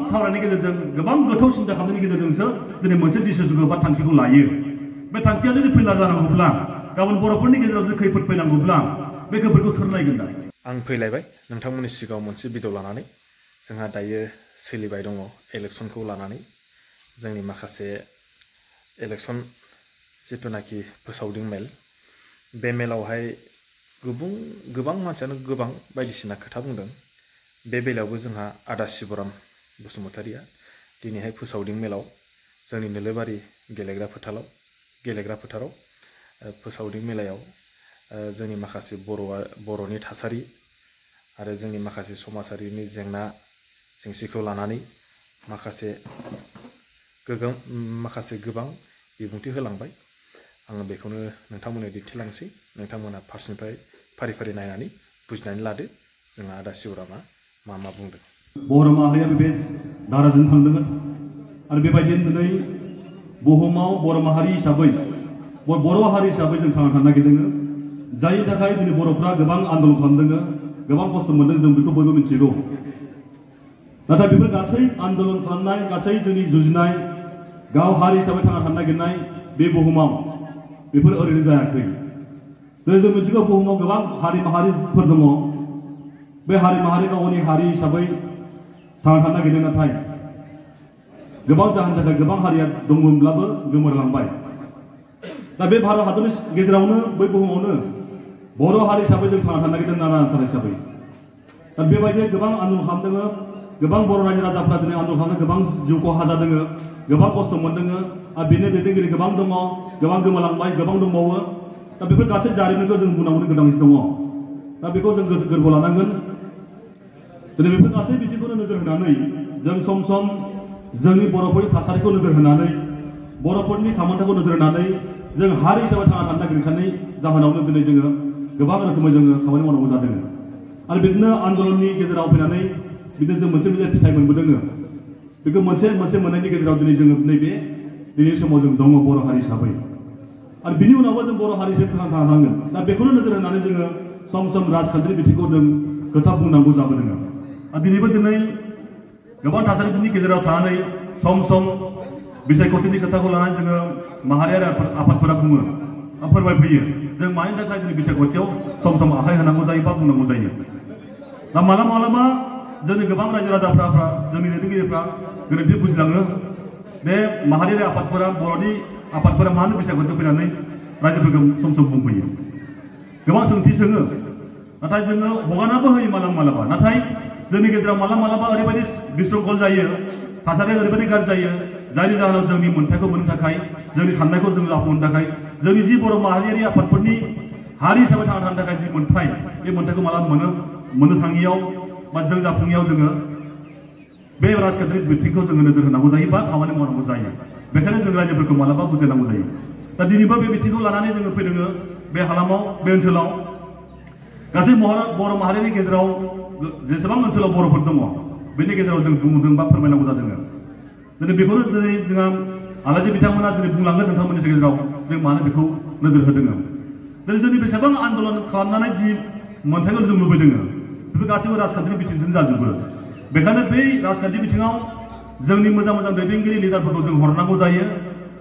सावरायनायनि गेजेरजों गोबां गोथौ सिन्था खालामनायनि गेजेरजोंसो दिनै मोनसे डिसिजनखौ बा थांखिखौ लायो बे थांखिया जुदि फेलार जानांगौब्ला गाबोन बर'फोरनि गेजेराव जुदि खैफोद फैनांगौब्ला बे खैफोदखौ सोर नायगोन दा आं फैलायबाय नोंथांमोननि सिगाङाव मोनसे भिडिअ लानानै जोंहा दायो सोलिबाय दङ इलेक्सनखौ लानानै जोंनि माखासे इलेक्सन जिथुनाखि फोसावदिं मेल बे मेलावहाय गोबां मानसियानो गोबां बायदिसिना खोथा बुंदों बे बेलायावबो जोंहा आदा शिबराम बसुमतारिया दिनैहाय फोसावदिं मेलाव जोंनि नोलोबारि गेलेग्रा फोथाराव फोसावदिं मेलायाव जोंनि माखासे बर'नि थासारि आरो जोंनि माखासे समाजारिनि जेंना जेंसिखौ लानानै माखासे गोबां बिबुंथि होलांबाय आङो बेखौनो नोंथांमोननो दिन्थिलांसै नोंथांमोना फारसेनिफ्राय फारि फारि नायनानै बुजिनानै लादो जोंहा आदा शिबरामा मा बुंदों बर' माहारिया बे दाराजों थांदोंमोन आरो बेबायदिनो दिनै बुहुमाव बर' हारि हिसाबै जों थांना थानो नागिरदों जायनि थाखाय दिनै बर'फ्रा गोबां आन्दलन खालामदों गोबां खस्थ' मोनदों जों बेखौ बयबो मिथिगौ नाथाय बेफोर गासै आन्दलन खालामनाय गासै जोंनि जुजिनाय गाव हारि हिसाबै थांना थानो नागिरनाय बे बुहुमाव बेफोर ओरैनो जायाखै दिनै जों मिथिगौ बुहुमाव गोबां हारि माहारिफोर दङ बे हारि माहारि गावनि हारि हिसाबै थांना थानो नागिरदों नाथाय गोबां जाहोननि थाखाय गोबां हारिया दंमोनब्लाबो गोमोरलांबाय दा बे भारत हादरनि गेजेरावनो बै बुहुमावनो बर' हारि हिसाबै जों थांना थानो नागिरदों नारा नाथा हिसाबै दा बेबायदि गोबां आन्दलन खालामदों गोबां बर' रायजो राजाफ्रा दिनै आन्दलन खालामनो गोबां जिउ खहा जादों गोबां खस्थ' मोनदों आरो बेनो दैदेनगिरि गोबां दङ गोबां गोमालांबाय गोबां दंबावो दा बेफोर गासै जारिमिनखौ जों बुंनांगौनि गोनांथि दङ दा बेखौ जों गोसो गोरबोआव लानांगोन दिनै बेफोर गासै बिथिंखौनो नोजोर होनानै जों सम सम जोंनि बर'फोरनि थासारिखौ नोजोर होनानै बर'फोरनि थामोनथायखौ नोजोर होनानै जों हारि हिसाबै थांना थानो नागिरनायनि जाहोनावनो दिनै जोङो गोबां रोखोमै जोङो खामानि मावनांगौ जादों आरो बिदिनो आन्दलननि गेजेराव फैनानै बिदिनो जों मोनसे फिथाइ मोनबोदों बेखौ मोनसे मोननायनि गेजेराव दिनै जोङो नैबे दिनैनि समाव जों दङ बर' हारि हिसाबै आरो बिनि उनावबो जों बर' हारि हिसाबै थांना थानांगोन दा बेखौनो नोजोर होनानै जोङो सम राजखान्थिनि बिथिंखौ जों खोथा बुंनांगौ जाबोदों आरो दिनैबो गोबां थासारिफोरनि गेजेराव थानानै सम बिसायख'थिनि खोथाखौ लानानै जोङो माहारियारि आफादफोरा बुङो फोरमायफैयो जों मानि थाखाय दिनै बिसायख'थियाव सम आखाइ होनांगौ जायो बा बुंनांगौ जायो दा मालाबा जोंनि गोबां रायजो राजाफ्रा जोंनि दैदेनगिरिफ्रा गोरोन्थि बुजिलाङो बे माहारियारि आफादफोरा बर'नि आफादफोरा मानो बिसायख'थियाव फैनानै रायजोफोरखौ सम बुंफैयो गोबां सोंथि सोङो नाथाय जोङो हगारनाबो होयो मालाबा नाथाय जोंनि गेजेराव मालाबा ओरैबायदि बिसंखल जायो थासारिया ओरैबायदि गाज्रि जायो जायनि जाहोनाव जोंनि मोन्थायखौ मोननो थाखाय जोंनि साननायखौ जों जाफुंहोनो थाखाय जोंनि जि बर' माहारियारि आफादफोरनि हारि हिसाबै थांना थानो थाखाय जि मोन्थाय बे मोन्थायखौ मालाबा मोननो थाङियाव बा जों जाफुङियाव जोङो बे राजखान्थिनि बिथिंखौ जोङो नोजोर होनांगौ जायो बा खामानि मावनांगौ जायो बेखायनो जों रायजोफोरखौ मालाबा बुजायनांगौ जायो दा दिनैबो बे बिथिंखौ लानानै जोङो फैदों बे हालामाव बे ओनसोलाव गासै बर' माहारिनि गेजेराव जेसेबां ओनसोलाव बर'फोर दङ बेनि गेजेराव जों बुंदों बा फोरमायनांगौ जादों दिनै बेखौनो दिनै जोंहा आलासि बिथांमोना दिनै बुंलांगोन नोंथांमोननि गेजेराव जों मानो बेखौ नोजोर होदों दिनै जोंनि बेसेबां आन्दलन खालामनानै जि मोन्थायखौ जों लुबैदों बेफोर गासैबो राजखान्थिनि बिथिंजों जाजोबो बेखायनो बै राजखान्थि बिथिङाव जोंनि मोजां दैदेनगिरि लिडारफोरखौ जों हरनांगौ जायो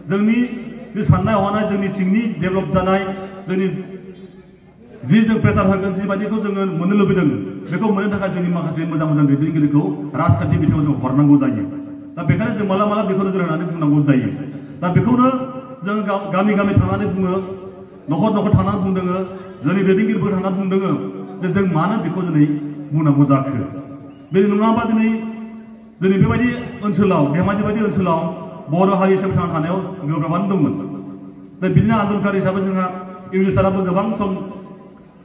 जोंनि बे साननाय हनाय जोंनि सिंनि डेभेलप जानाय जोंनि जि जों प्रेसार होगोन जिबायदिखौ जोङो मोननो लुबैदों बेखौ मोननो थाखाय जोंनि माखासे मोजां दैदेनगिरिखौ राजखान्थि बिथिङाव जों हरनांगौ जायो दा बेखायनो जों माला बेखौ नोजोर होनानै बुंनांगौ जायो दा बेखौनो जों गामि थांनानै बुङो न'खर थांनानै बुंदों जोंनि दैदेनगिरिफोर थांनानै बुंदों जे जों मानो बेखौ दिनै बुंनांगौ जाखो बे नङाबा दिनै जोंनि बेबायदि ओनसोलाव धेमाजि बायदि ओनसोलाव बर' हारि हिसाबै थांना थानायाव गोब्राबानो दंमोन दा बिदिनो आन्दलनकारि हिसाबै जोंहा इंलिसाराबो गोबां सम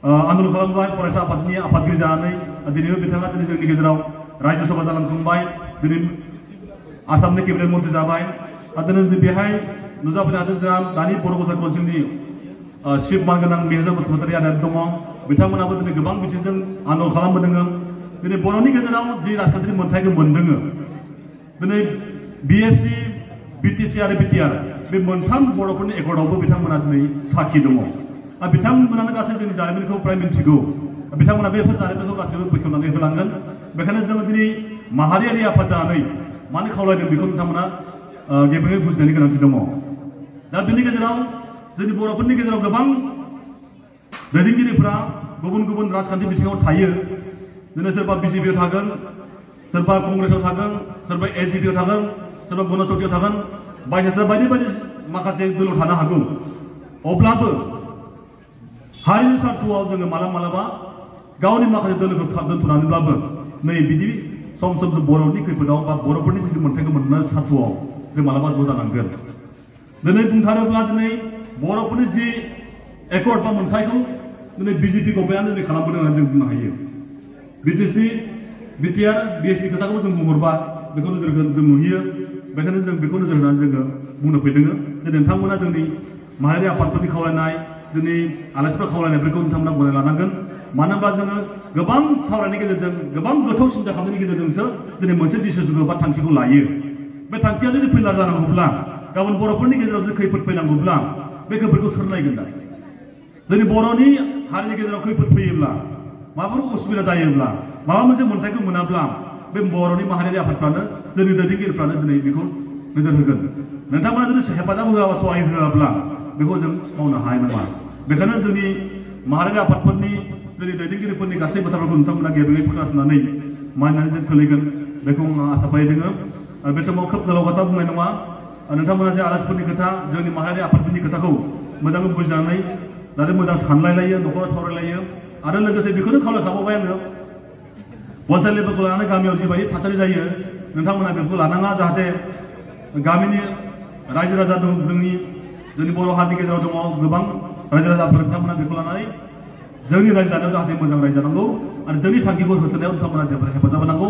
आन्दलन खालामबाय फरायसा आफादनि आफादगिरि जानानै दिनैबो बिथाङा दिनै जोंनि गेजेराव रायजो सभा जालांखांबाय दिनै आसामनि केबिनेट मन्थ्रि जाबाय आरो दिनै बेहाय नुजाफैनो हादों जोंहा दानि बर' कल्चार काउन्सिलनि चिफ मानगोनां मेजर बसुमतारि आदा दङ बिथांमोनाबो दिनै गोबां बिथिंजों आन्दलन खालामबोदों दिनै बर'नि गेजेराव जि राजखान्थिनि मोन्थायखौ मोनदों दिनै BSc BTC आरो BTR बे मोनथाम बर'फोरनि एकर्डआवबो बिथांमोना दिनै साखि दङ आरो बिथांमोनानो गासै जोंनि जारिमिनखौ फ्राय मिन्थिगौ बिथांमोना बेफोर जारिमिनखौ गासैबो बेखेवनानै होलांगोन बेखायनो जोङो दिनै माहारियारि आफाद जानानै मानो खावलायदों बेखौ नोंथांमोना गेबेङै बुजिनायनि गोनांथि दङ। दा बेनि गेजेराव जोंनि बर'फोरनि गेजेराव गोबां दैदेनगिरिफोरा गुबुन गुबुन राजखान्थि बिथिङाव थायो। दिनै सोरबा बिजेपिआव थागोन, सोरबा कंग्रेसआव थागोन, सोरबा एजिपिआव थागोन, सोरबा गणशक्तिआव थागोन, बायजोआव बायदि बायदि माखासे दोलोव थानो हागौ। अब्लाबो हारिनि स्वार्थआव जोङो मालाबा गावनि माखासे दोलोखौ दोनथ'नानैब्लाबो नै बिदि सम सम बर'नि खैफोदाव बा बर'फोरनि जिथु मोन्थाइखौ मोननो स्वार्थआव जों मालाबा ज' जानांगोन। दिनै बुंनो थाङोब्ला दिनै बर'फोरनि जि एकर्ड बा मोन्थाइखौ दिनै बिजेपि गभर्नमेन्टआनो दिनै खालामबोदों होननानै जों बुंनो हायो। बिटिसि, बिटिआर, बिएसपि खोथाखौबो जों बुंहरबा बेखौ नोजोर जों नुहैयो। बेखायनो जों बेखौ नोजोर होनानै जोङो बुंनो फैदों जे नोंथांमोना जोंनि माहारियारि आफादफोरनि खावलायनाय, जोंनि आलासिफोर खावलायनायफोरखौ नोंथांमोना गनाय लानांगोन। मानो होनबा जोङो गोबां सावरायनायनि गेजेरजों, गोबां गोथौ सिन्ता खालामनायनि गेजेरजोंसो दिनै मोनसे डिसिजनखौ बा थांखिखौ लायो। बे थांखिया जुदि फैलार जानांगौब्ला, गाबोन बर'फोरनि गेजेराव जुदि खैफोद फैनांगौब्ला बे खैफोदखौ सोर नायगोन दा? जोंनि बर'नि हारिनि गेजेराव खैफोद फैयोब्ला, माबाफोर उसुबिदा जायोब्ला, माबा मोनसे मोन्थाइखौ मोनाब्ला बे बर'नि माहारियारि आफादफ्रानो, जोंनि दैदेनगिरिफ्रानो दिनै बेखौ नोजोर होगोन। नोंथांमोना जुदि हेफाजाब होआबा, सहाय होआब्ला बेखौ जों मावनो हानाय नङा। बेखायनो जोंनि माहारियारि आफादफोरनि, जोंनि दैदेनगिरिफोरनि गासै बाथ्राफोरखौ नोंथांमोना गेबेङै खोनासंनानै मानिनानै जों सोलिगोन बेखौ आं आसा फारिदों। आरो बे समाव खोब गोलाव खोथा बुंनाय नङा। नोंथांमोना जे आलासिफोरनि खोथा, जोंनि माहारियारि आफादफोरनि खोथाखौ मोजाङै बुजिनानै जाहाथे मोजां सानलायलायो, न'खराव सावरायलायो। आरो लोगोसे बेखौनो खावलायखाबावबाय आङो, पन्सायत लेभेलखौ लानानै गामियाव जिबायदि थासारि जायो, नोंथांमोना बेखौ लानाङा। जाहाथे गामिनि रायजो राजा दं, जोंनि बर' हारिनि गेजेराव दङ गोबां रायजो राजाफोर, नोंथांमोना बेखौ लानानै जोंनि रायजो जानायाव जाहाथे मोजां रायजो जानांगौ आरो जोंनि थांखिखौ होसोनायाव नोंथांमोना हेफाजाब होनांगौ।